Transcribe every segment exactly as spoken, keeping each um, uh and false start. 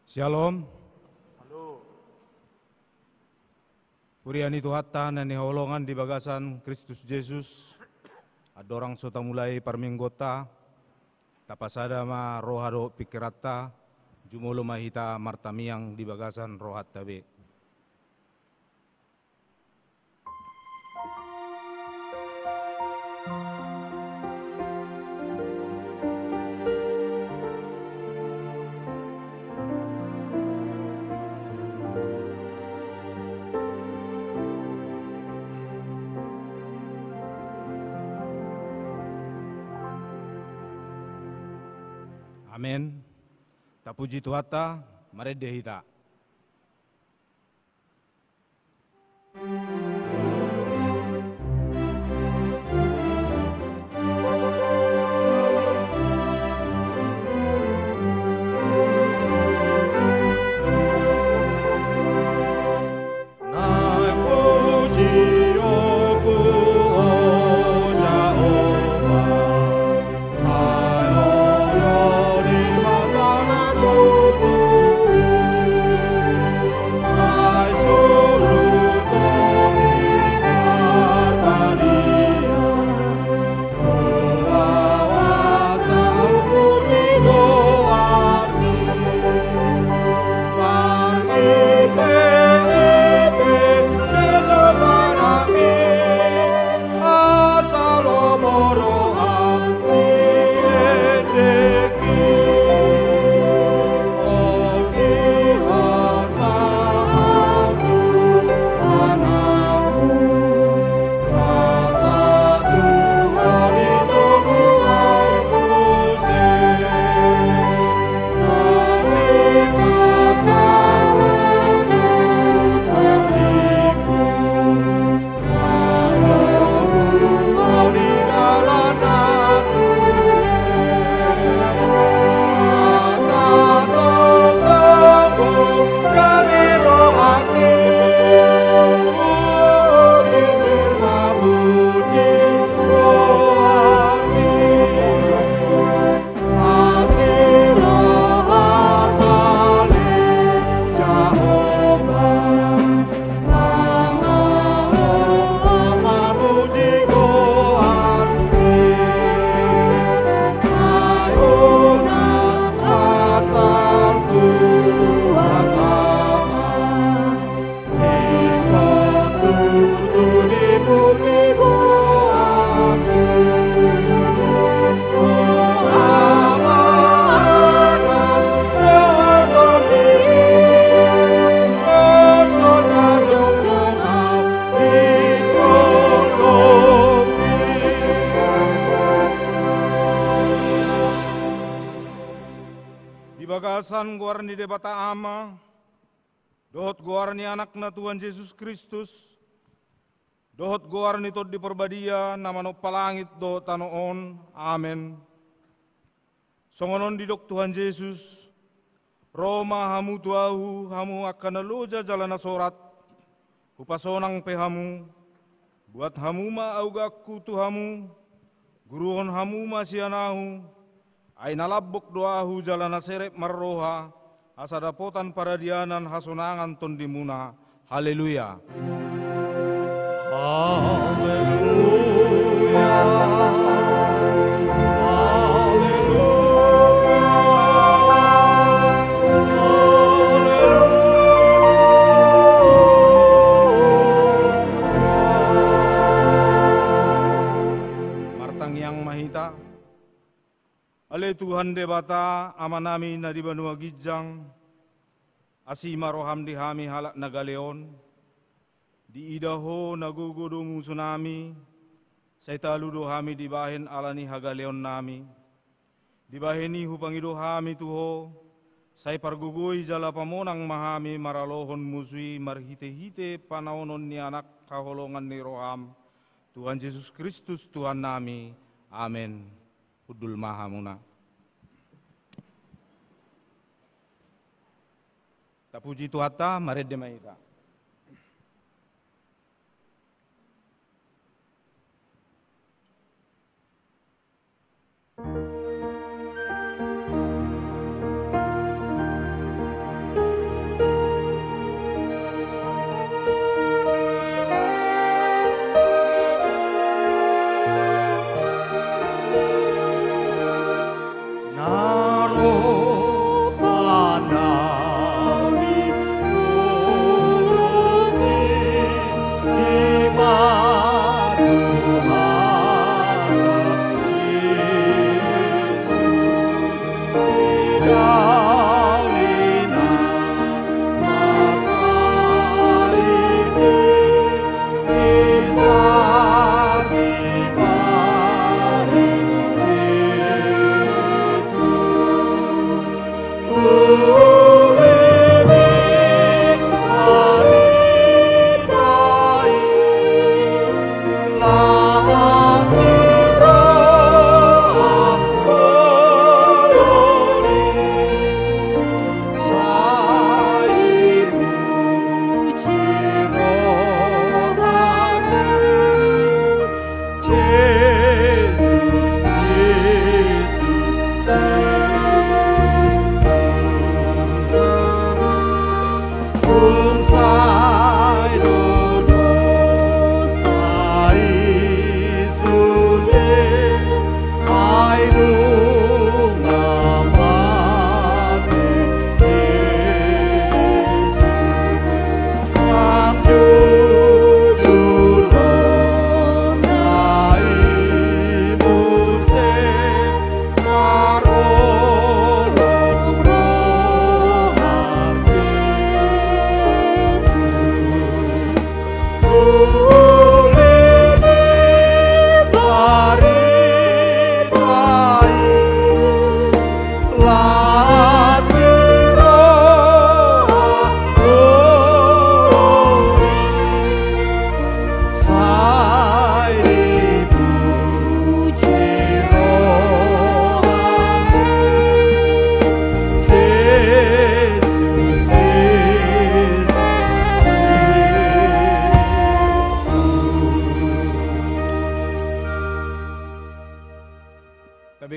Syalom. Huria ni Tuhanta na hinaholongan di bagasan Kristus Jesus, andorang so tamulai parmingguonta, tapasada ma roha dohot pingkiranta, jumolo ma hita martamiang di bagasan rohanta be. Amen. Tapuji Tuhanta, marende hita. Di bagasan goar ni Debata Ama, dohot goar ni Anakna Tuhan Jesus Kristus, dohot goar ni Tondi Parbadia na manompa langit dohot tano on. Amen. Songon on didok Tuhan Jesus: Ro ma hamu tu Ahu, hamu angka na loja jala na sorat, Hupasonang pe hamu. Buat hamu ma augangku tu hamu, guruhon hamu ma sian Ahu, ai na lambok do Ahu jala na serep marroha, asa dapotan paradianan hasonangan tondimuna. Haleluya. Haleluya. Haleluya. Haleluya. Martangiang ma hita. Ale Tuhan Debata, Amanami na di banua ginjang, asi ma roham di hami halak na gale on. Diida Ho na gogo do musunami, sai talu do hami dibahen ala ni hagaleonnami. Dibahen i hupangido hami tu Ho, sai pargogoi jala pamonang ma hami maralohon musu i marhitehite panaonon ni Anak haholongan ni roham, Tuhan Jesus Kristus Tuhannami. Amen. Hundul ma hamuna. Tapuji Tuhanta, marende ma hita.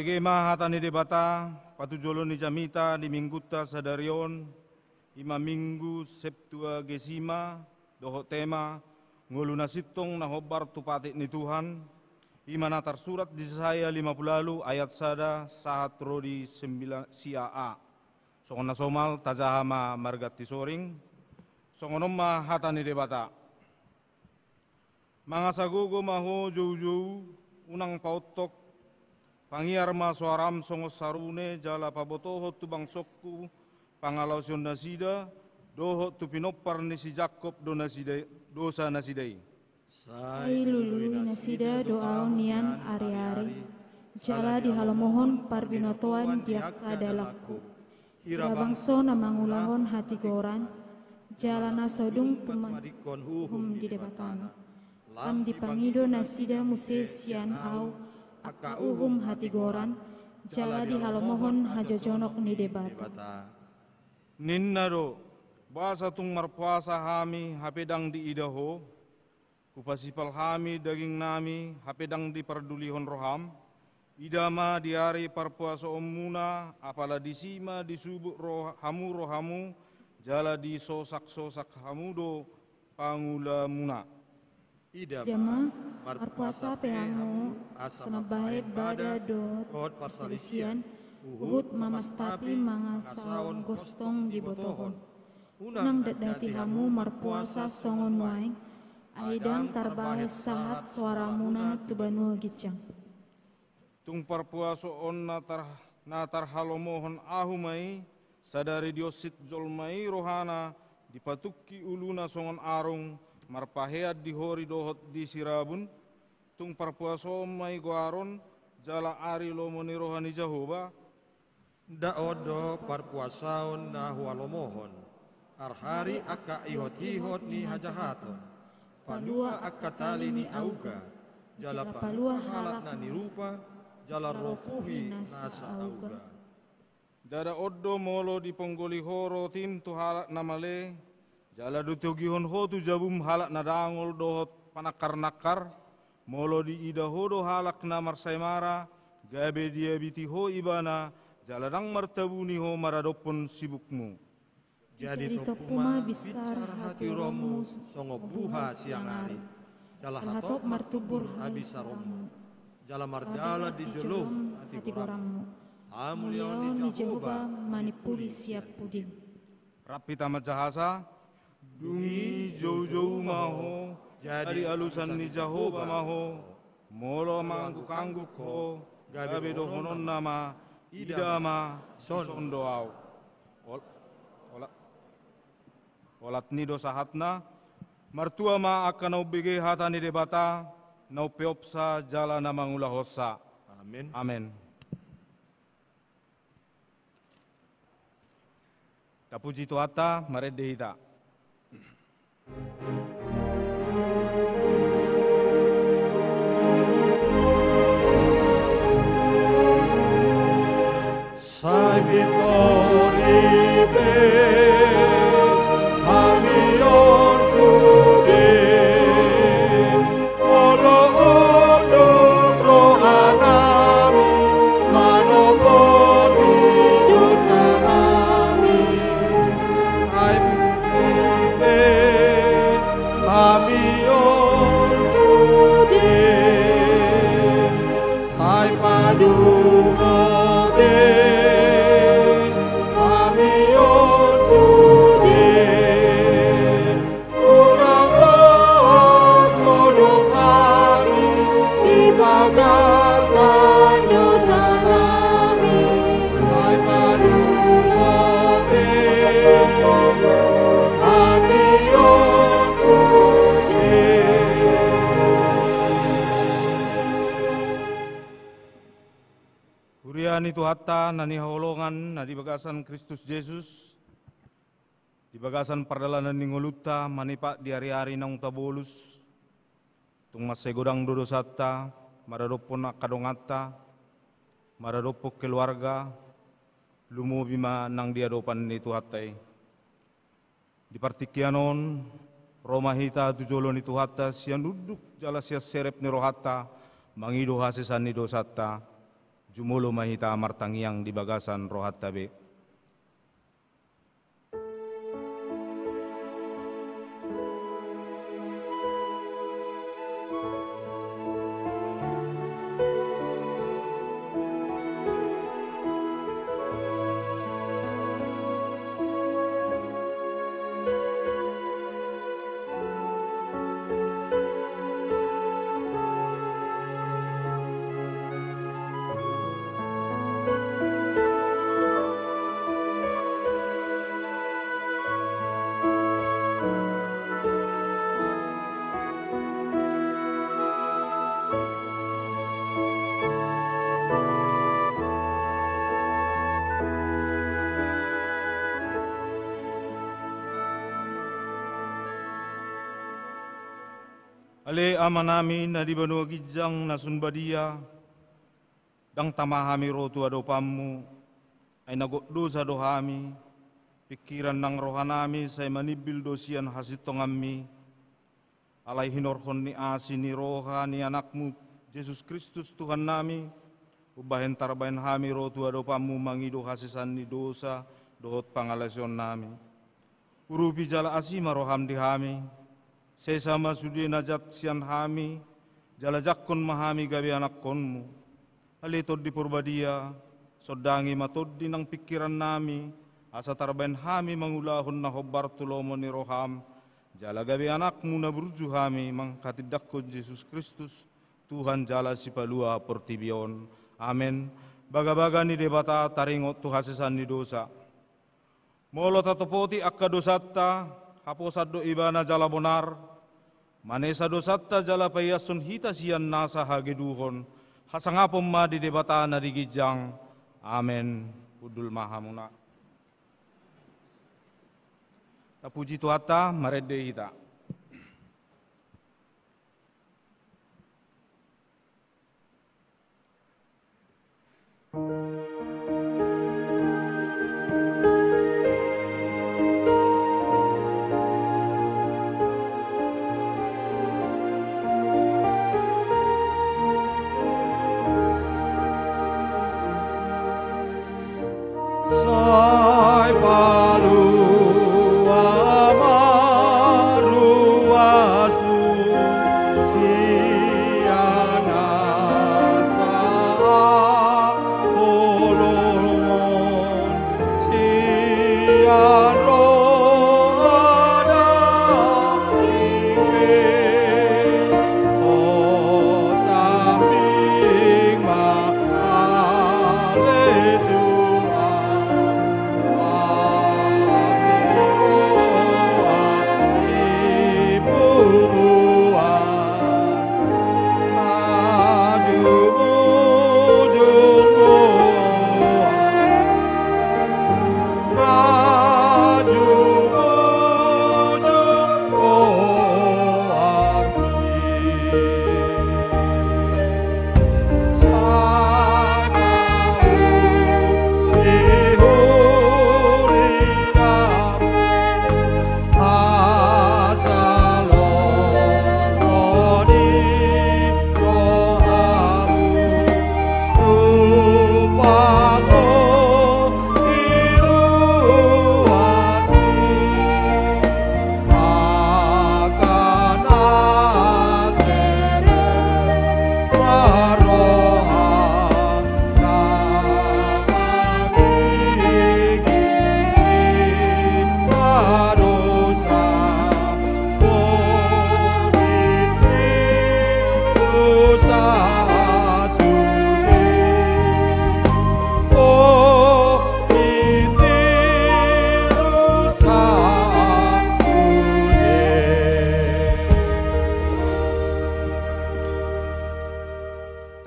Tabege ma hata ni Debata, patujolo ni jamita di minggunta sadari on, i ma minggu Septuagesima, dohot tema, ngolu na sintong na hombar tu patik ni Tuhan, i ma na tarsurat di Jesaya lima pulu ualu ayat sada sahat ro di sembilan sia a. Songon na somal, tajaha ma marganti soring, songon on ma hata ni Debata. Mangasa gogo ma ho joujou, unang paontok, pangiar ma soaram songon sarune jala pabotohon tu bangsongku pangalaosion nasida, dohot tu pinompar ni si Jakkob do nasida, dosa nasida i. Sai lului nasida do ahu nian ari-ari, jala dihalomohon parbinotoan di angka dalangku. Hira bangso na mangulahon hatigoran, jala na so dung tumadingkon uhum di Debatana. Lam dipangido nasida muse sian ahu angka uhum hatigoran, jala dihalomohon hajojonok ni Debata. Ninna do, boasa tung marpuasa hami hape ndang diida ho? Hupasipal hami dagingnami, hape ndang dipardulihon roham. Ida ma di ari parpuasoonmuna, apala disi ma disubut roh-, hamu rohamu, jala disosak-sosak hamu do pangulamuna. Ida ma, marpuasa pe hamu, asa mambahen bada dohot parsalisian, huhut mamastapi mangasahon gostong dibotohon. Unang datdati hamu marpuasa songon nuaeng, ai ndang tarbahen sahat soaramuna tu banua ginjang. Tung parpuasoon na tar-, na tarhalomohon ahu ma i, sadari dionsit jolma i rohana, dipatungki uluna songon arung, marpahean di hori dohot di sirabun. Tung parpuasoon ma i goaron, jala ari lomo ni roha ni Jahowa. Nda on do parpuasaon na huhalomohon, arhari angka ihot-ihot ni hajahaton, palua angka tali ni auga, jala palua halak na nirupa, jala ropuhi nasa auga. Ndada on do molo diponggoli ho rotim tu halak na male, jala ditogihon ho tu jabum halak na dangol dohot panangkar-nangkar, molo diida ho do halak na marsaemara, gabe diabiti ho ibana, jala ndang martabuni ho maradophon sibukmu. Jadi tompu ma binsar hatiuronmu songon buha siang ari, jala hatop martumbur habinsaronmu, jala mardalan di jolo hatigoranmu. Hamuliaon ni Jahowa manimpuli sian pudim. Rap hita manjahasa. Dung i joujou ma ho, jadi alusan ni Jahowa ma ho, molo mangangguk-angguk ho, gabe dohononna ma, ida ma, dison do ahu. Ol-, ola-, olat ni do sahatna, martua ma angka na umbege hata ni Debata, na umpeopsa jala na mangulahonsa. Amen. Amen. Tapuji Tuhanta, marende hita. Sai pintor i pe hami on sude, olo unduk rohanami manompoti dosanami. Ai pe hami on sude, sai padungok be hami on sude. Unang loas modom hami di bagasan dosanami. Ai padungok be hami on sude. Huria ni Tuhanta na hinaholongan na di bagasan Kristus Jesus, di bagasan pardalanan ni ngolunta manipat di ari-ari naung tabolus, tung mansai godang do dosanta maradophon angka donganta, maradophon keluarga, lumobi ma nang di adopan ni Tuhanta i. Di partingkian on, ro ma hita tu jolo ni Tuhanta sian unduk jala sian serep ni rohanta, mangido hasesaan ni dosanta. Jumolo ma hita martangiang di bagasan rohanta be. Ale Amanami na di banua ginjang na sun badia, ndang tama hami ro tu adopanmu, ai na gok dosa do hami, pingkiran nang rohanami sai manimbil do sian hasintonganmi. Alai hinorhon ni asi ni roha ni Anakmu Jesus Kristus Tuhannami, umbahen tarbahen hami ro tu adopanmu mangido hasesaan ni dosa dohot pangalaosionnami. Urupi jala asi ma roham di hami, sesa ma sude na jat sian hami, jala jangkon ma hami gabe anakkonmu. Ale Tondi Porbadia, sondangi ma tondi nang pingkirannami, asa tarbahen hami mangulahon na hombar tu lomo ni roham, jala gabe anakmu na burju hami manghatindanghon Jesus Kristus, Tuhan jala Sipalua portibi on. Amen. Bagabaga ni Debata taringot tu hasesaan ni dosa. Molo tatopoti angka dosanta, haposan do Ibana jala bonar, manesa dosanta jala paiashon hita sian nasa hageduhon, hasangapon ma di Debata na di ginjang. Amen. Hundul ma hamuna. Tapuji Tuhanta, marende hita. Sai palua ma ruasmu sian nasa holongmu, sian roha daging pe, hosambing ma ale Tuhan.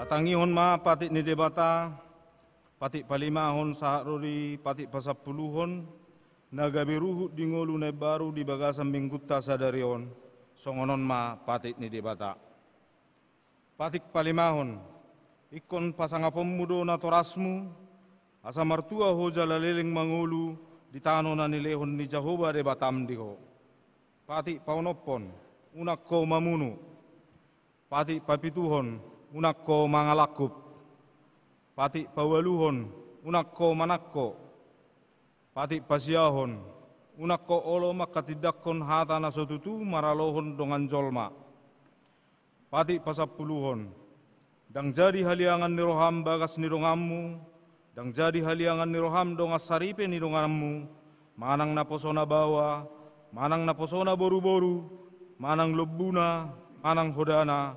Tatangihon ma patik ni Debata, patik palimahon sahat ro di patik pasampuluhon, na gabe ruhut di ngolu na imbaru di bagasan minggunta sadari on, songon on ma patik ni Debata. Patik palimahon, ingkon pasangaponmu do natorasmu, asa martua ho jala leleng mangolu di tano na nilehon ni Jahowa Debatam di ho. Patik paonomhon, unang ho mamunu. Patik papituhon, unang ho mangalangkup. Patik paualuhon, unang ho manangko. Patik pasiahon, unang ho olo manghatindanghon hata na so tutu maralohon dongan jolma. Patik pasampuluhon, ndang jadi haliangan ni roham bagas ni donganmu, ndang jadi haliangan ni roham dongan saripe ni donganmu, manang naposona baoa, manang naposona boruboru, manang lombuna, manang hodana,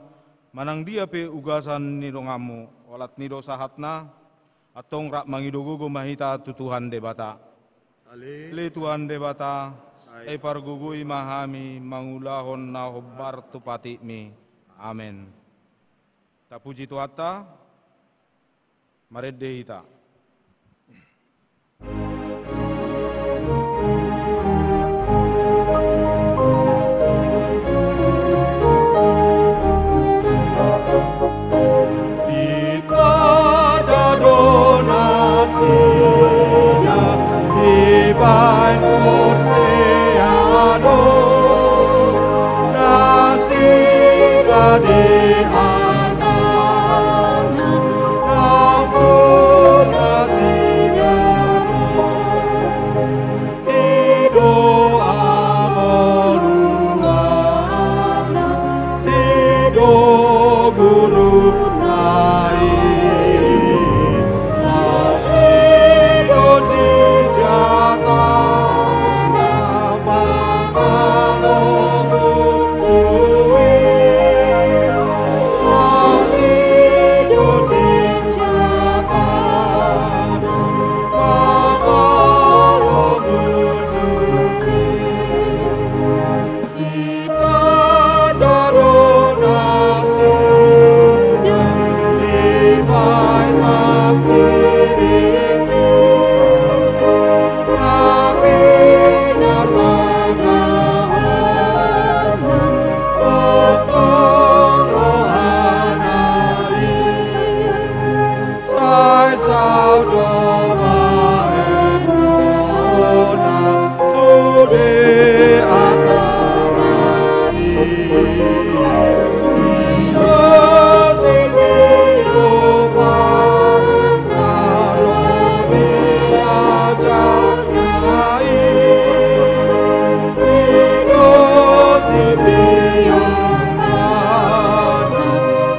manang dia pe ugasan ni donganmu. Olat ni do sahatna, antong rap mangido gogo ma hita tu Tuhan Debata. Ale. Ale Tuhan Debata, sai pargogoi ma hami mangulahon na hombar tu patikmi. Amen. Tapuji Tuhanta. Marende hita. Dipadas do nasida dibahen porsea do nasida di hatana, nang tu nasida do. I do hangoluanna, i do guruna i, i do sinjatana mangalo musu i, i do sinjatana mangalo musu i. Dipadas do nasida dibahen pangkirim i, na pinarmangahon tongtong rohana i. Sai saut do bahen rohana sude hatana i. I do sitiop na ro di ajarna i. I do sitiop na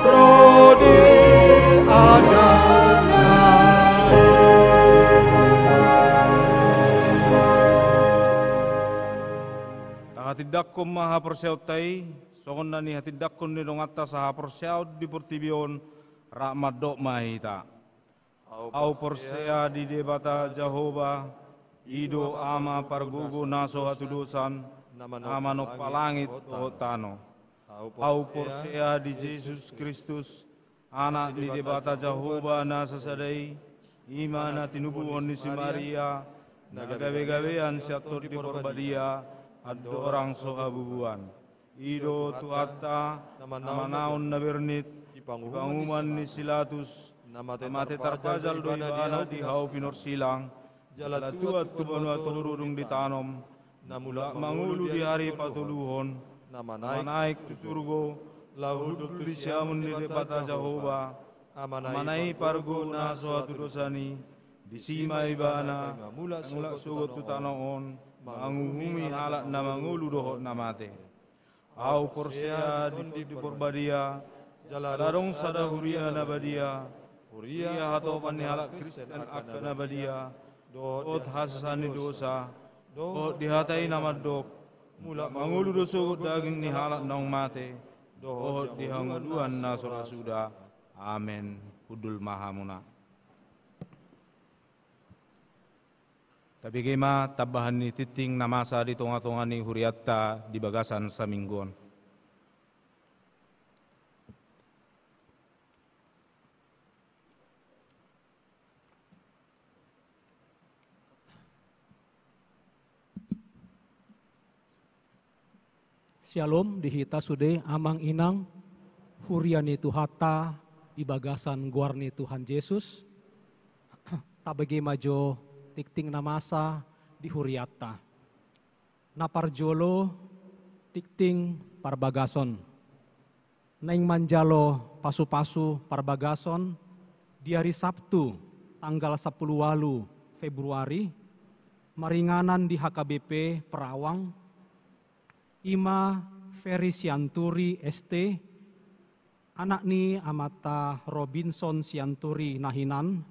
ro di ajarna i. Tahatindanghon ma haporseaonta i, songon na nihatindanghon ni donganta sahaporseaon di portibi on, rap mandok ma hita. Ahu porsea di Debata Jahowa, i do Ama pargogo na so hatudosan, na manompa langit dohot tano. Ahu porsea di Jesus Kristus, Anak ni Debata Jahowa na sasada i, i ma na tinubuhon ni si Maria, na gabegabean sian Tondi Porbadia, andorang so habubuan. I do Tuhanta, na manaon na bernit di panguhuman ni si Latus, na mate tarpajal do ibana di hau pinorsilang, jala tuat tu banua toru dung ditanom, na mulak mangolu di ari patoluhon, na manaek tu surgo, laho hundul tu siamun ni Debata Jahowa, Amana i pargogo na so hatudosan i, disi ma ibana, mulak sogot tu tano on, manguhumi halak na mangolu dohot na mate. Ahu porsea di Tondi Porbadia, jala adong sada huria na badia, huria hatopan ni halak Kristen angka na badia, dohot hasesaan ni dosa, dohot di hata i na mandok, mulak mangolu do sogot daging ni halak naung mate, dohot di hangoluan na so ra suda. Amen. Hundul ma hamuna. Tabege ma tambahan ni tingting na masa di tongatonga ni hurianta di bagasan saminggu on. Syalom di hita sude, amang inang, huria ni Tuhanta di bagasan goar ni Tuhan Jesus. Tabege ma jo tingting na masa di hurianta. Na parjolo, tingting parbagason. Naeng manjalo pasupasu parbagason, Di ari Sabtu, tanggal sampulu ualu Februari, maringanan di H K B P Perawang, i ma Ferry Sianturi S T, anak ni amanta Robinson Sianturi na hinan,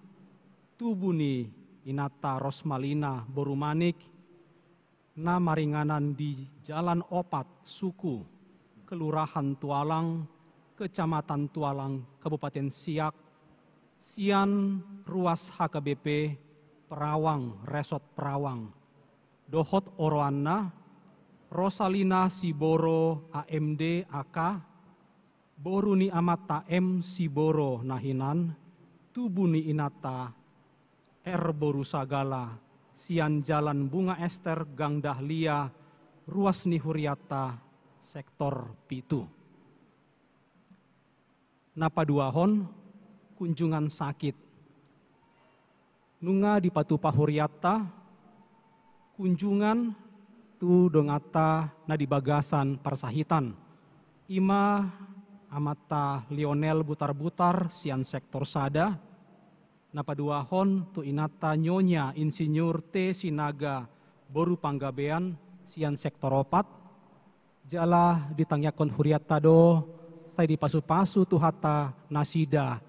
tubu ni inanta Rosmalina boru Manik, na maringanan di Jalan Opat Suku, Kelurahan Tualang, Kecamatan Tualang, Kabupaten Siak, sian ruas H K B P Perawang, Resort Perawang. Dohot oroanna, Rosalina Siboro A M D A K, boru ni amanta M Siboro na hinan, tubu ni inanta R boru Sagala, sian Jalan Bunga Ester Gang Dahlia, ruas ni hurianta, sektor pitu. Na paduahon, kunjungan sakit. Nunga dipatupa hurianta kunjungan tu donganta na di bagasan parsahitan, i ma amanta Lionel Butarbutar sian sektor sada, na paduahon tu inanta Nyonya Insinyur T Sinaga boru Panggabean sian sektor opat, jala ditangiangkon hurianta do, sai dipasupasu Tuhanta nasida,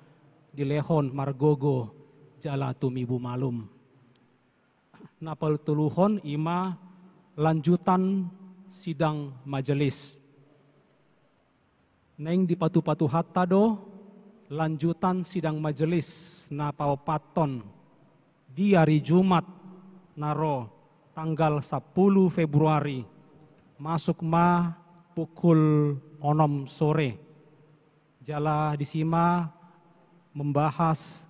dilehon margogo jala tumibu malum. Na patoluhon i ma lanjutan sidang majelis. Naeng dipatupa Tuhanta do lanjutan sidang majelis na paopathon di ari Jumat na ro, tanggal sampulu Februari, masuk ma pukul onom sore. Jala disi ma membahas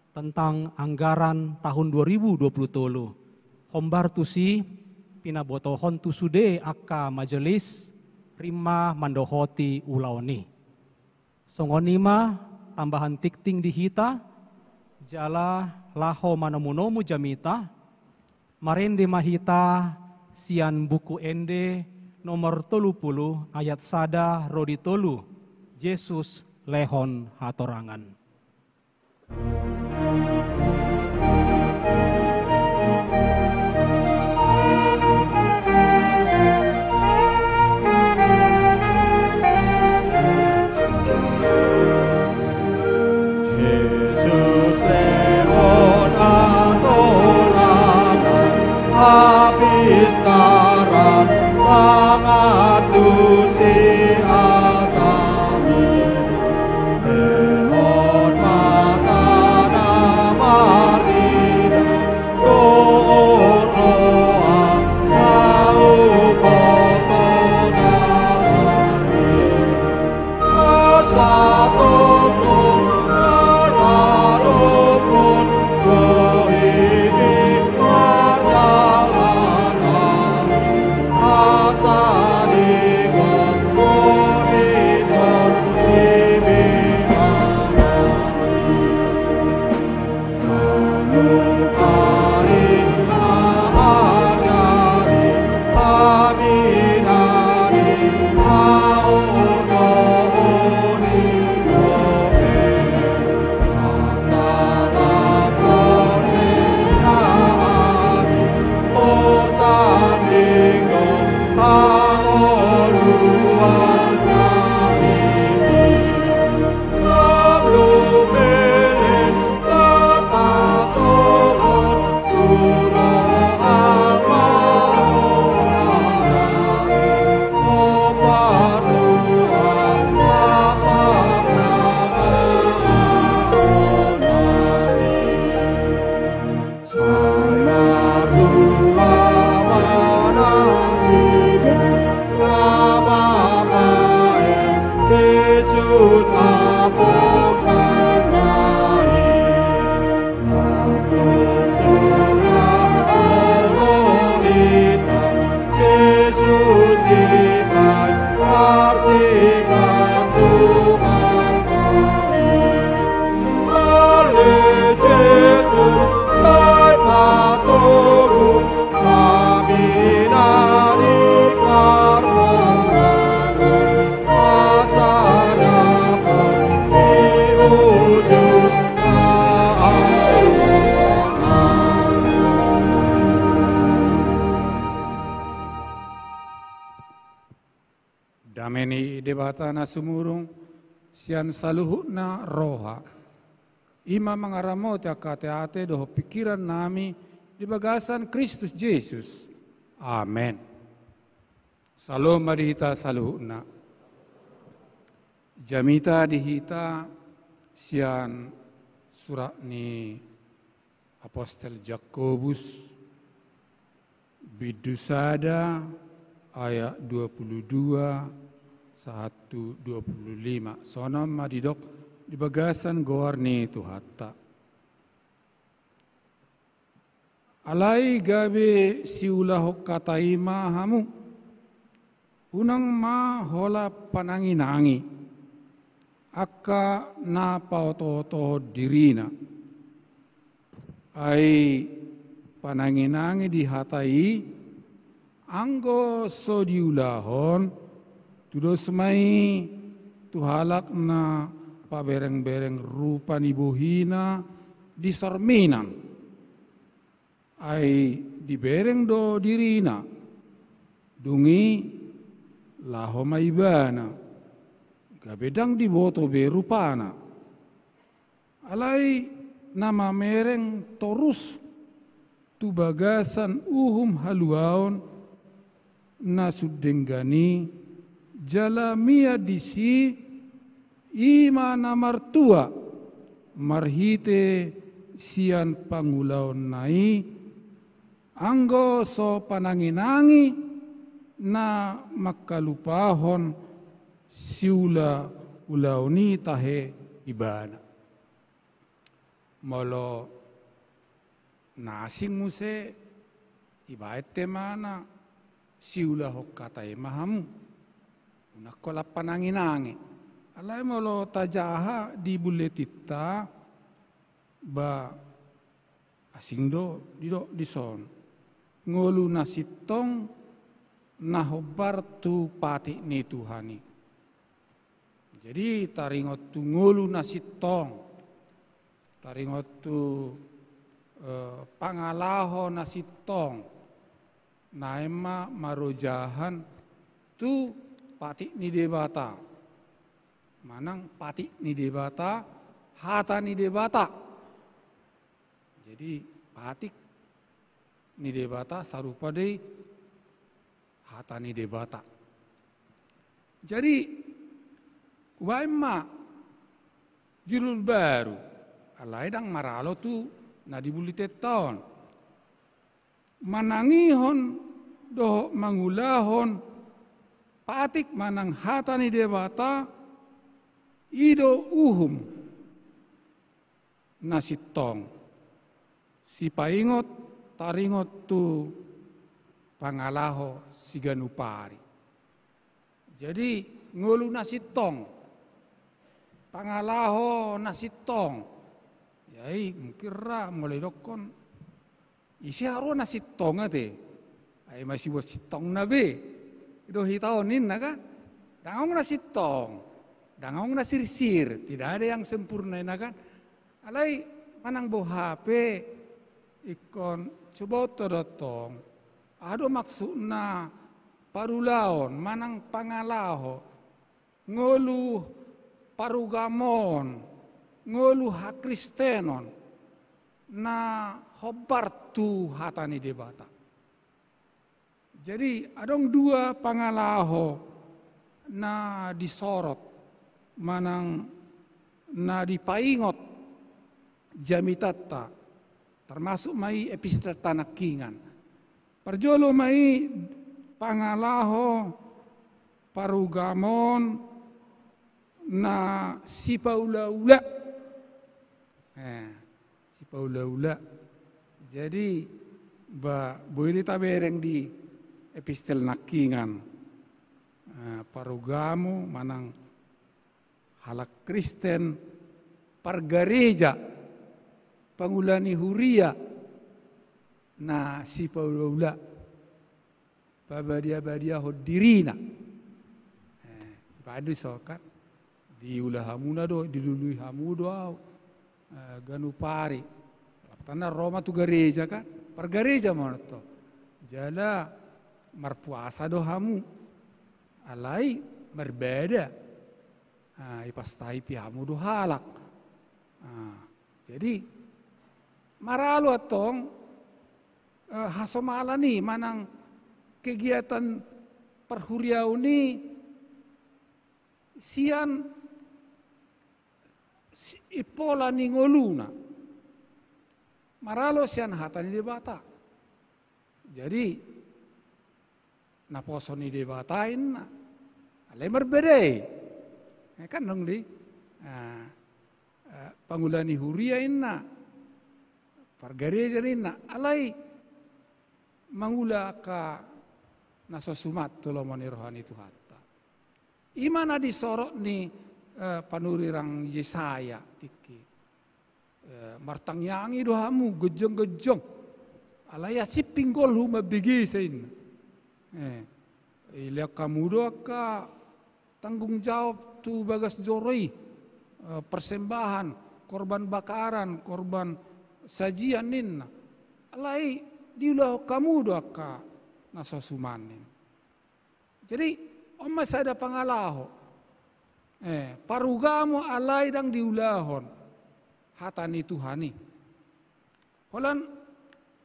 tentang anggaran tahun dua ribu dua puluh tolu. Hombar tusi pinabotohon tu sude angka majelis, rim ma mandohoti ulaon i. Songon i ma tambahan tingting di hita, jala laho manomunomu jamita, marende ma hita sian Buku Ende nomor tolu pulu ayat sada ro di tolu, Jesus lehon hatorangan. Jesus lehon hatorangan, hapistaran mangantusi hatami. Lehon ma tanda marnida, dohot roha na huboto dalami. Asa tongtong maradophon do i di pardalan nami. Asa digomgom i tondi binahen nami. Manupari, mangajari, paminani, paotohon i dope. Asa na porsea hami, hosandinghon hangoluan nami. Lam lumele, lam pasoron, tu roha ma roha nami. Hombar Tuhan, ma pangalaho nami. Sai martua ma nasida, na mambahen Jesus haposan nai. Atus sura olo hita, Jesus i bahen parsigantungan nami. Ale Jesus, sai ma togu hami na di parmoranan, asa dapot di ujung Debata na sumurung sian saluhutna roha, i ma mangaramoti angka ateate dohot pingkiran nami di bagasan Kristus Jesus. Amen. Salom ma di hita saluhutna. Jamita di hita sian surat ni Apostel Jakobus, bindu sada, ayat dua pulu dua sahat tu dua pulu lima. Songon on ma didok di bagasan goar ni Tuhanta. Alai gabe siulahon hata i ma hamu. Unang ma holan pananginangi angka na paotootohon dirina. Ai pananginangi di hata i, anggo so diulahon, tudos ma i tu halak na paberengbereng rupa ni bohina di sorminan. Ai dibereng do dirina, dung i laho ma ibana, gabe ndang diboto be rupana. Alai na mamereng torus tu bagasan uhum haluaon na sun denggan i, jala mian disi, i ma na martua marhite sian pangulaonna i, anggo so pananginangi na mangkalupahon siulaulaon i tahe ibana. Molo na asing muse, ibaen tema na siulahon hata i ma hamu. Unang holan pananginangi. Alai molo tajaha di bulletinta, ba asing do didok dison. Ngolu na sintong na hombar tu patik ni Tuhan i. Jadi taringot tu ngolu na sintong, taringot tu, eh, pangalaho na sintong, naeng ma marojahan tu patik ni Debata. Manang patik ni Debata, hata ni Debata. Jadi patik ni Debata sarupa do i hata ni Debata. Jadi ubaen ma judul baru, alai ndang maralo tu na di bulletintenta on. Manangihon dohot mangulahon patik manang hata ni Debata, i do uhum na sintong, sipaingot taringot tu pangalaho siganup ari. Jadi ngolu na sintong, pangalaho na sintong, ya i mungkin ra molo didokkon, ise haroa na sintong ate? Ai masibuat sintongna be do hita on ninna kan? Ndang adong na sintong, ndang adong na sirsir, tidak ada yang sempurna ninna kan? Alai manang boha pe ingkon cuboto do tong, aha do maksudna parulaon manang pangalaho, ngolu parugamoon, ngolu hakristenon na hombar tu hata ni Debata. Jadi adong dua pangalaho na disorot manang na dipaingot jamitanta, termasuk ma i epistelta nangkiningan. Parjolo ma i pangalaho parugamoon na sipaulaula. Eh, sipaulaula. Jadi ba boi do tabereng di epistel nangkiningan, eh, parugamo manang halak Kristen, pargareja, pangula ni huria na sipaulaula, pabadiabadiahon dirina. Eh, baen do dison kan, diula hamuna do, dilului hamu do au, eh, ganup ari. Lapatanna ro ma tu gareja kan, pargareja ma on tong. Jala marpuasa do hamu. Alai marbada, Ah, ipastahip i hamu do halak. Ah, jadi, maralo antong, eh, hasomalan i manang kegiatan parhuriaon i sian si-, impola ni ngoluna. Maralo sian hata ni Debata. Jadi, naposo ni Debata inna. Alai marbeda i. Eh, kan dong di, ah, eh, pangula ni huria inna. Pargareja inna. Alai mangula angka na so suman tu lomo ni roha ni Tuhanta. I ma na disorot ni, eh, panurirang Jesaya tingki. Eh, martangiangi do hamu, gonjang-gonjang. Alai asi pinggolhu mambegesa inna. Eh, dilehon hamu do angka tanggung jawab tu bagas joro i, eh, persembahan, korban bakaran, korban sajian ninna. Alai diulahon hamu do angka na so suman ninna. Jadi, on ma sada pangalaho. Eh, parugamo alai ndang diulahon hata ni Tuhan i. Holan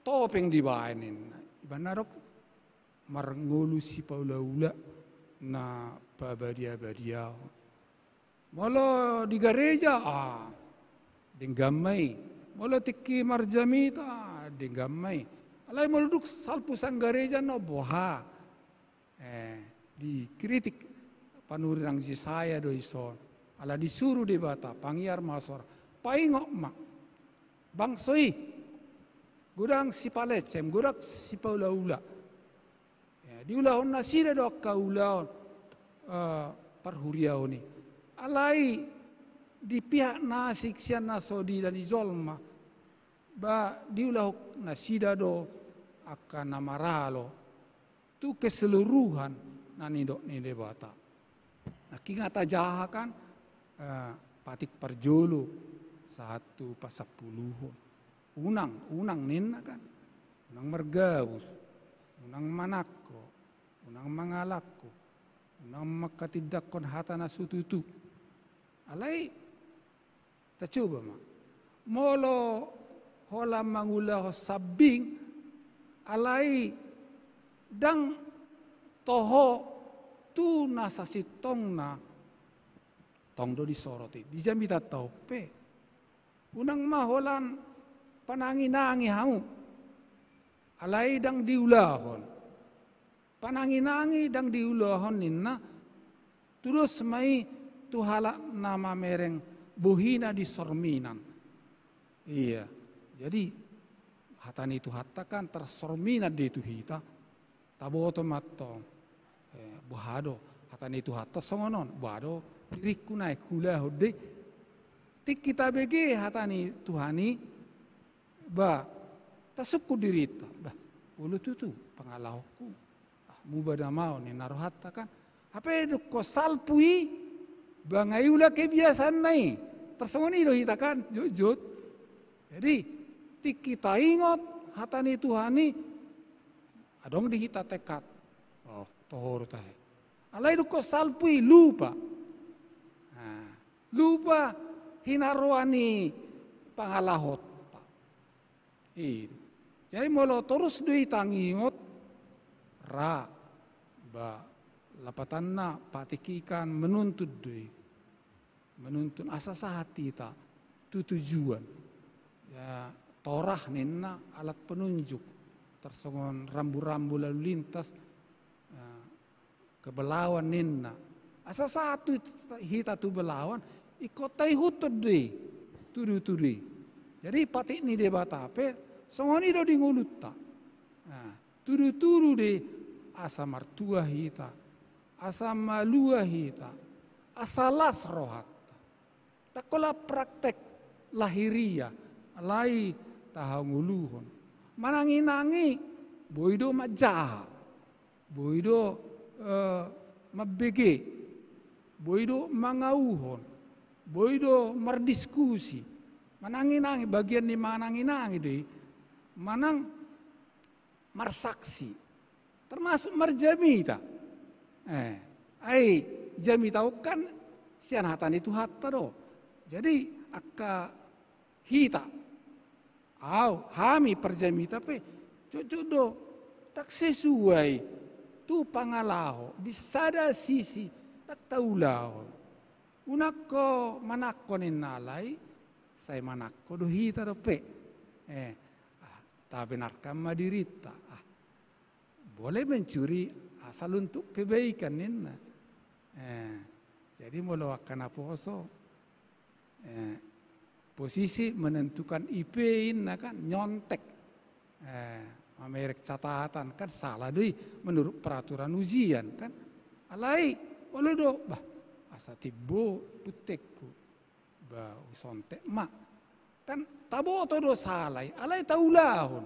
topeng dibaen ninna. Ibana dok marngolu sipaula-ula na pabadia-badia. Molo di gareja, ah, denggan ma i. Molo tingki marjamita, ah, denggan ma i. Alai molo dung salpu sanggareja na boha. Eh, dikritik panurirang Jesaya do ison. Ala disuru Debata, pangiar ma sora. Paingot ma. Bangso i. Godang sipalecem, godang sipaula-ula. Ya, diulahon nasida do angka ulaon, eh, parhuriaon i. Alai di pihak na asing sian na so diida ni jolma. Ba diulahon nasida do angka na maralo tu keseluruhan na nidok ni Debata. Nangkin hata jaha kan, eh, patik parjolo sahat tu pasampuluhon. Unang, unang ninna kan. Unang margabus, unang manangko, unang mangalangko, unang manghatindanghon hata na so tutu. Alai, tacoba ma. Molo holan mangulahon sambing, alai ndang toho tu na sasintongna, tong do disorot i. Di jamitanta on pe. Unang ma holan panangi-nangi hamu. Alai ndang diulahon. Panangi-nangi ndang diulahon ninna, tudos ma i tu halak na mamereng bohina di sorminan. Iya. Jadi, hata ni Tuhanta kan tarsorminan do i tu hita. Taboto ma antong. Eh, boha do hata ni Tuhanta songon on, boha do diringku naeng huulahon do i. Tingki tabege hata ni Tuhan i, ba, tasungkun dirinta. Bah, olo tutu pangalahonku. Ah, muba da ma on ninna rohanta kan. Hape dung salpu i, ba nga iula kebiasaanna i. Tarsongon i do hita kan, jotjot. Jadi, tingki taingot hata ni Tuhan i, adong di hita tekad. Oh, toho do tahe. Alai dung salpu i lupa. Nah, lupa hinaroan ni pangalahonta. I do. Jadi molo torus do i tangingot, ra, ba, lapatanna patik i kan menuntun do i. Menuntun asa sahat hita tu tujuan. Ya, torah ninna alat penunjuk. Tarsongon rambu-rambu lalu lintas, ya, ke Belawan ninna. Asa sahat tu hita tu Belawan, ingkon taihuthon do i tudu-tudu i. Jadi patik ni Debata pe songon i do di ngolunta. Nah, tudu-tudu do i asa martua hita, asa malua hita, asa las rohanta. Ndang holan praktek lahiriah, alai tahangoluhon. Manangi-nangi, boi do manjaha. Boi do, eh, mambege. Boi do mangauhon. Boi do mardiskusi. Manangi-nangi, bagian ni manangi-nangi do i. Manang marsaksi. Termasuk marjamita. Eh, ai jamita on kan sian hata ni Tuhanta do. Jadi angka hita, au, hami parjamita pe, jotjot do, ndang sesuai tu pangalaho di sada sisi, ndang taulahon. Unang ho manangko ninna, alai sai manangko do hita dope. Eh, ah, tabenarkan ma dirinta. Ah, boleh mencuri asal untuk kebaikan ninna. Eh, jadi molo angka naposo, eh, posisi menentukan I P ninna kan, nyontek. Eh, mamereng catatan kan salah do i menurut peraturan ujian kan. Alai olo do, bah, asa timbo puntenku. Bah, husontek ma. Kan taboto do salah i, alai taulahon.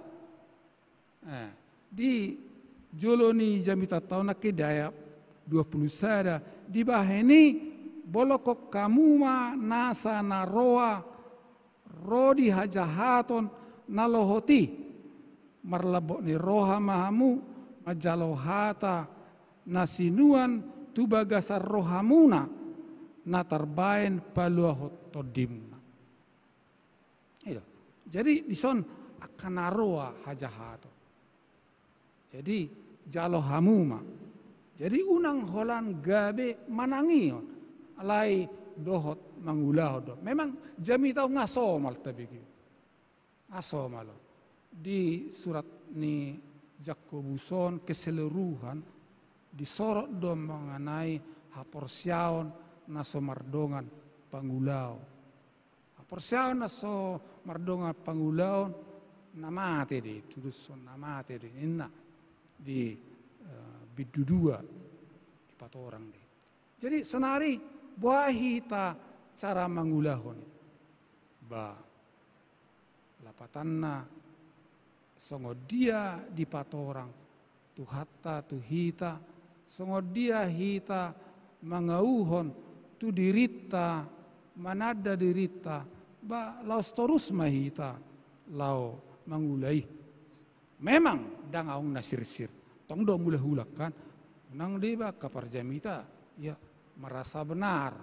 Eh, di jolo ni jamitanta on nangkin di ayat dua puluh sada, dibahen i, bolongkon hamu ma nasa na roa ro di hajahaton na lohot i. Marlambok ni roha ma hamu manjalo hata na sinuan tu bagasan rohamuna, na tarbaen paluahon tondimuna. I do. Jadi dison angka na roa hajahaton. Jadi jalo hamu ma. Jadi unang holan gabe manangihon. Alai dohot mangulahon do. Memang jamita on nga somal tabege. Nga somal on. Di surat ni Jakobus on keseluruhan disorot do mengenai haporseaon na so mardongan pangulahon. Haporseaon na so mardongan pangulahon na mate do i, tudoshon na mate do i ninna di, eh, bindu dua dipatorang do i. Jadi sonari boha hita cara mangulahon i? Bah, lapatanna songon dia dipatorang Tuhanta tu hita, songon dia hita mangauhon tu dirinta, mananda dirinta, bah, laos torus ma hita laho mangula i. Memang ndang adong na sirsir. Tong do mulak-ulak kan. Unang deba angka parjamita, ya, merasa benar.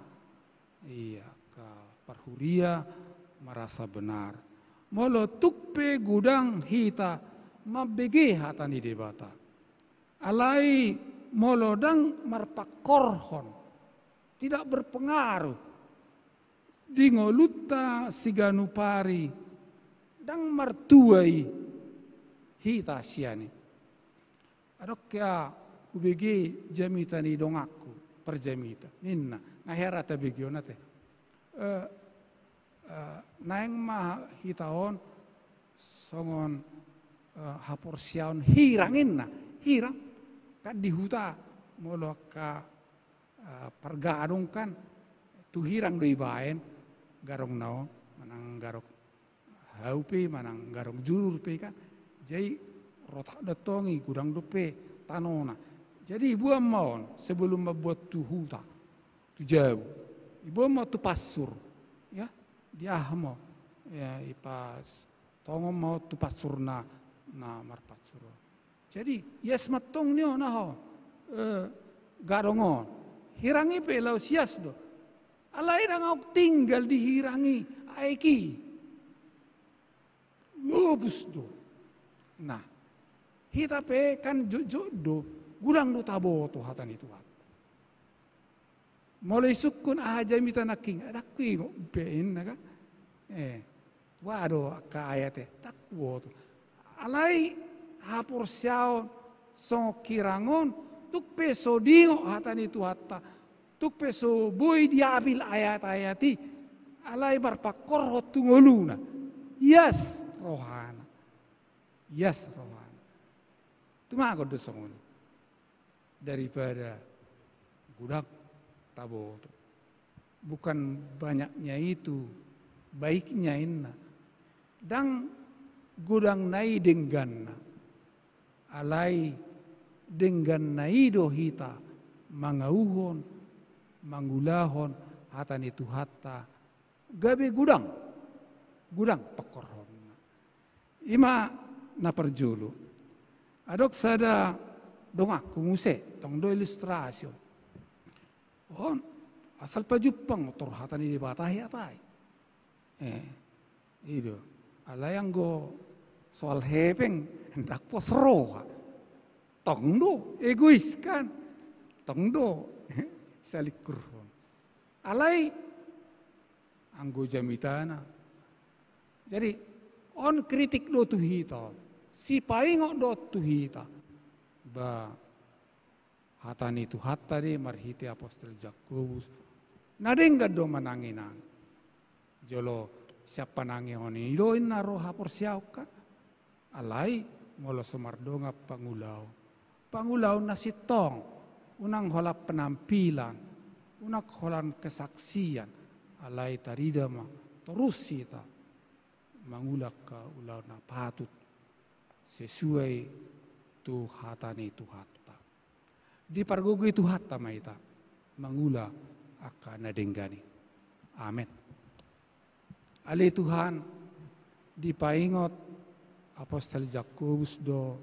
Ia, angka parhuria merasa benar. Molo tung pe godang hita mambege hata ni Debata. Alai molo ndang marpangkorhon, tidak berpengaruh di ngolunta siganup ari, ndang martua i hita sian i. Adong hea hubege jamita ni donganku, parjamita. Ninna, nga hea ra tabege on ate. Eh, eh, naeng ma hita on songon, eh, haporseaon hirang ninna. Hirang, kan di huta molo angka, eh, pargadong kan, tu hirang do ibaen gadongna on, manang gadong hau pe, manang gadong jurur pe kan. Jadi rotak do antong i, godang dope tanona. Jadi iboan ma on sebelum mamboan tu huta, tu jabu. Iboan ma on tu pansur. Ya, diaha ma on. Ya, ipas tongon ma on tu pansur na, na marpansur on. Jadi ias ma antong ni on, aha, eh, gadong on. Hirang i pe laos ias do. Alai ndang adong tinggal di hirang i aek i. Lobus do. Nah, hita pe kan jotjot do, godang do taboto hata ni Tuhanta. Molo isungkun aha jamita nangkin, ndang huingot be ninna kan. Eh, tua do angka ayat i, ndang huboto. Alai haporseaon songon hirang on, tung pe so diingot hata ni Tuhanta, tung pe so boi diambil ayat-ayat i, alai marpangkorhon tu ngoluna. Ias rohana. Ias rohana. Tumagon do songon i. Daripada godang taboto. Bukan banyaknya itu baiknya ninna. Ndang godangna i dengganna. Alai dengganna i do hita mangauhon, mangulahon hata ni Tuhanta, gabe godang, godang pangkorhonna. I ma na parjolo. Adong sada donganku muse, tong do ilustrasi on. On, Asal pajumpang tor hata ni Debata i, hata i. Eh, i do. Alai anggo soal hepeng, ndang pos roha. Tong do, egois kan. Tong do, salingkurhon. Alai anggo jamitana. Jadi, on kritik do tu hita on. Sipaingot do tu hita. Ba, hata ni Tuhanta do i marhite apostel Jakobus. Na denggan do manangi-nangi. Jolo sian panangihon i do inna ro haporseaon kan. Alai molo so mardongan pangulaon, pangulaon na sintong, unang holan penampilan, unang holan kesaksian, alai tarida ma torus hita mangula angka ulaon na patut sesuai tu hata ni Tuhanta. Dipargogoi Tuhanta ma hita mangula angka na denggan i. Amen. Ale Tuhan, dipaingot apostel Jakobus do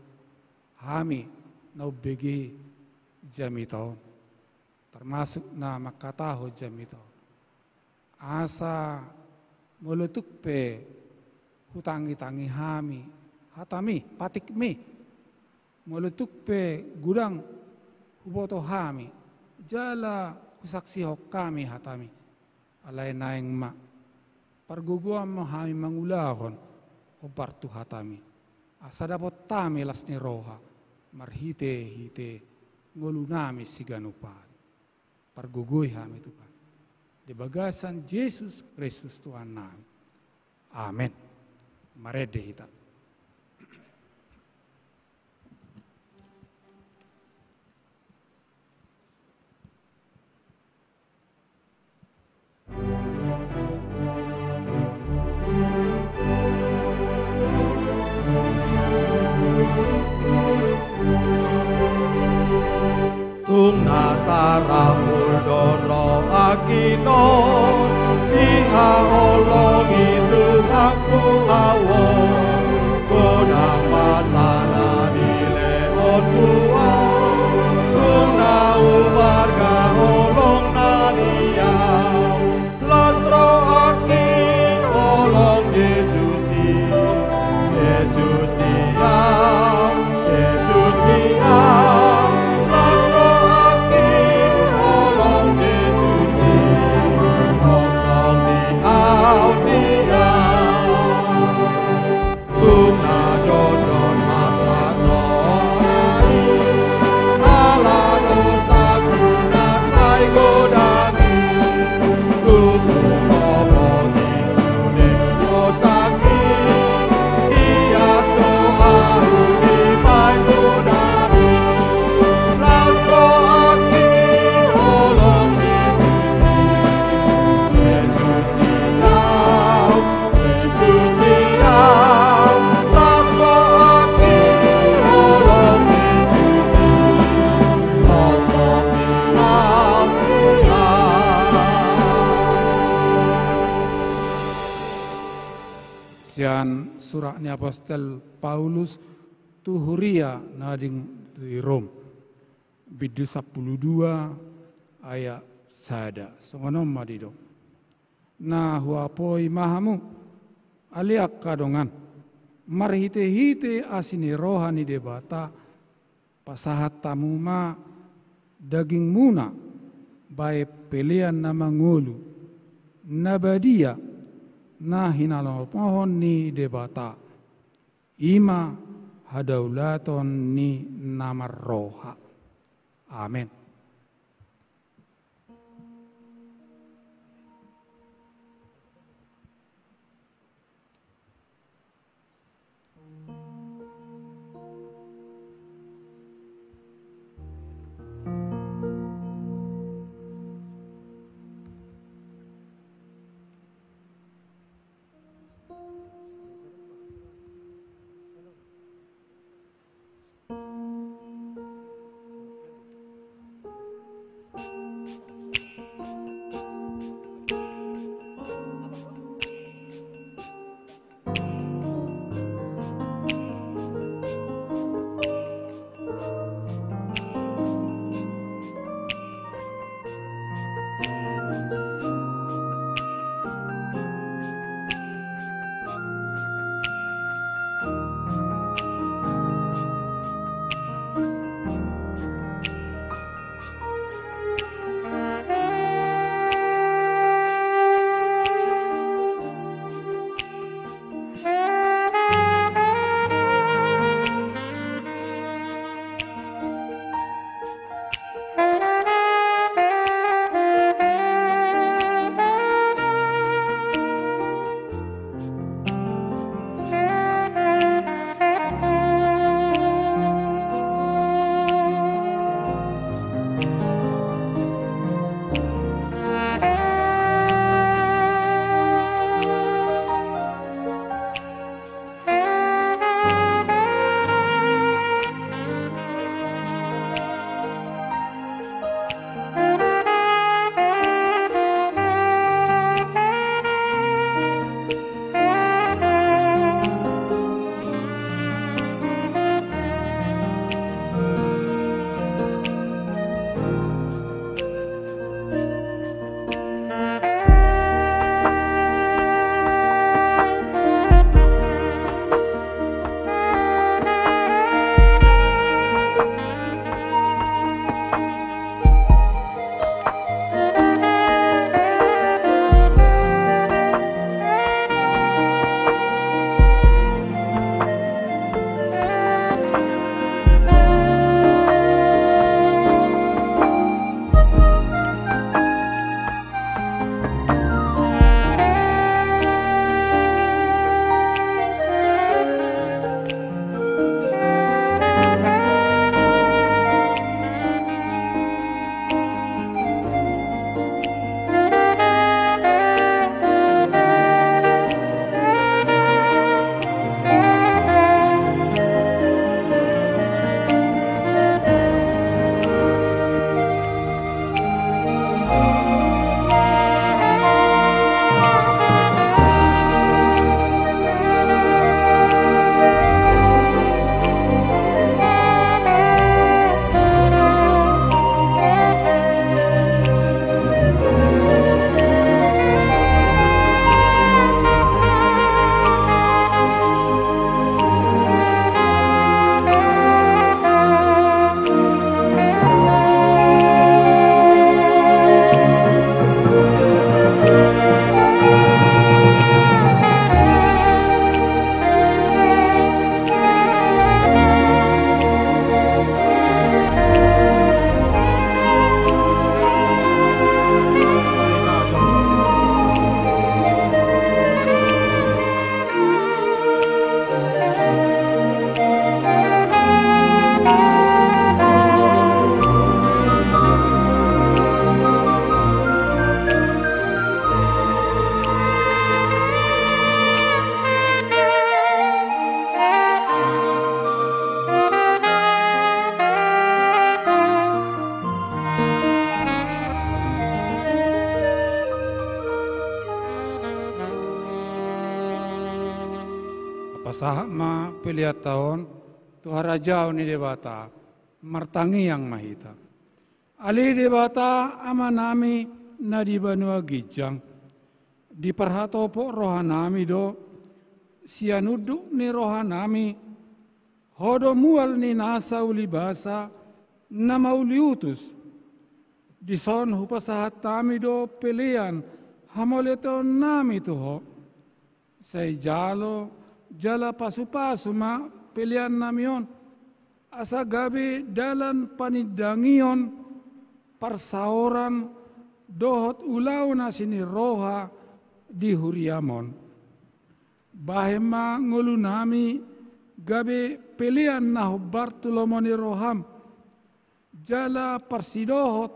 hami na umbege jamita on, termasuk na mangkatahon jamita on. Asa molo tung pe hutangi-tangi hami hatami, patikmi, molo tung pe godang huboto hami, jala husaksihon hami hatami, alai naeng ma pargogoan ma hami mangulahon hombar tu hatami, asa dapot hami las ni roha marhite-hite ngolunami siganup ari. Pargogoi hami Tuhan. Di bagasan Jesus Kristus Tuhannami. Amen. Marende hita. Tung na tarapul do rohangki on, dihaholongi Tuhanku au on, godang basa na dilehon Tuhan, tung na humarga holongna di au. Las rohangki holong Jesus i, Jesus di au, Jesus di au. Las rohangki holong Jesus i, tongtong di au, di au. Tung na jotjot marsak roha i, ala dosangku na sai godang i. Tung huboboti sude dosangki, hias do ahu di baen godang i. Las rohangki holong Jesus i, Jesus di au, Jesus di au, las rohangki holong Jesus i, tongtong di au, di au. Sian surat ni apostel Paulus tu huria na di Rom, bindu sampulu dua ayat sada. Songon on ma didok. Na huapoi ma hamu, ale angka dongan, marhitehite asi ni roha ni Debata, pasahat hamu ma dagingmuna bahen pelean na mangolu, na badia, na hinalomohon ni Debata, i ma hadaulaton ni na marroha. Amen. Sahat ma peleanta on tu harajaon ni Debata. Martangiang ma hita. Ale Debata Amanami na di banua ginjang, diparhatopot rohanami do sian unduk ni rohanami, Ho do mual ni nasa ulibasa na mauliutus. Dison hupasahat hami do pelean hamauliateonnami tu Ho. Sai jalo jala pasupasu ma peleannami on, asa gabe dalan panindangion, parsaoran dohot ulaon asi ni roha di huriam on. Bahen ma ngolunami gabe pelean na hombar tu lomo ni roham, jala parsidohot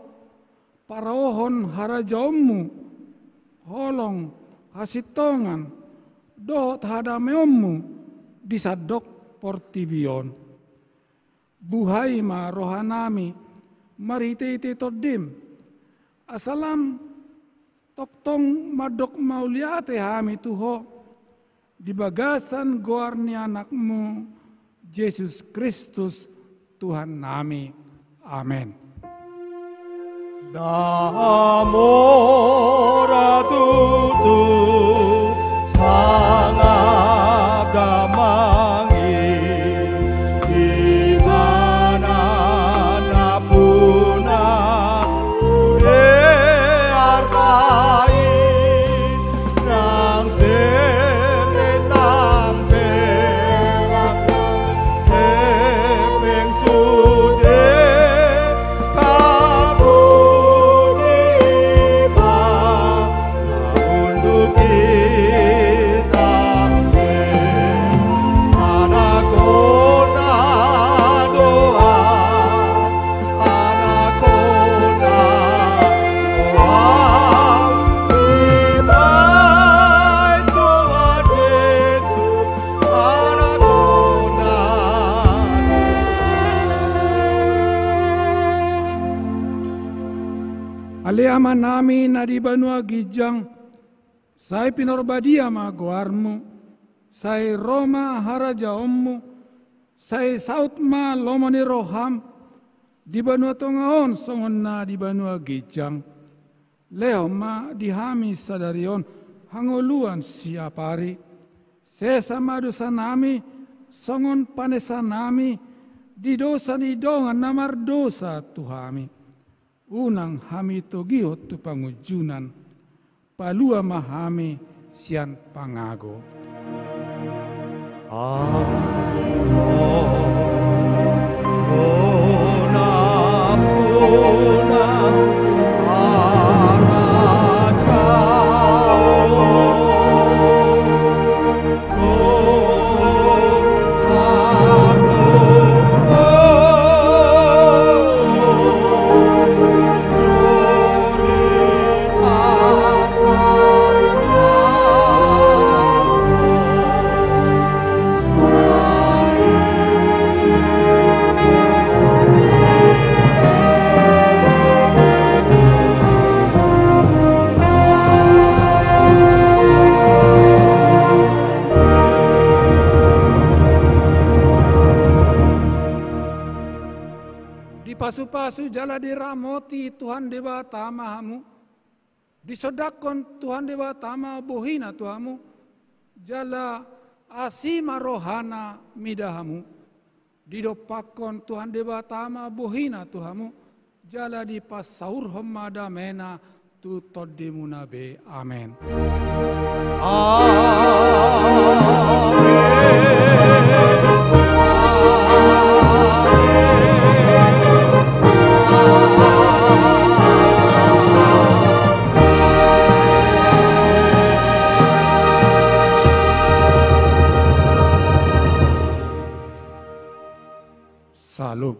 paraohon harajaonmu, holong, hasintongan, dohot hadameonmu di sandok portibi on. Buhai ma rohanami marhitehite Tondim, asa lam tongtong mandok mauliate hami tu Ho di bagasan goar ni Anakmu, Jesus Kristus, Tuhannami. Amen. Damora tutu, sangap damang i, di mana na puna sude arta i, nang sere nang perak nang hepeng sude tapuji Ibana. Unduk hita be, Anakna do Anakna do Amanami, Tuhan Jesus, Anakna do. Ale Amanami na di banua ginjang, sai pinarbadia ma goarmu, sai ro ma harajaonmu, sai saut ma lomo ni roham, di banua tonga on songon na di banua ginjang. Lehon ma di hami sadari on hangoluan siapari. Sesa ma dosanami, songon panesanami di dosa ni dongan na mardosa tu hami. Unang hami togihon tu pangunjunan, palua ma hami sian pangago. Amen. Dipasupasu jala diramoti Tuhan Debata ma hamu. Disondangkon Tuhan Debata ma bohina tu hamu, jala asi ma rohana mida hamu. Didompakkon Tuhan Debata ma bohina tu hamu, jala dipasaurhon ma damena tu tondimuna be. Amen. Amen. Salam.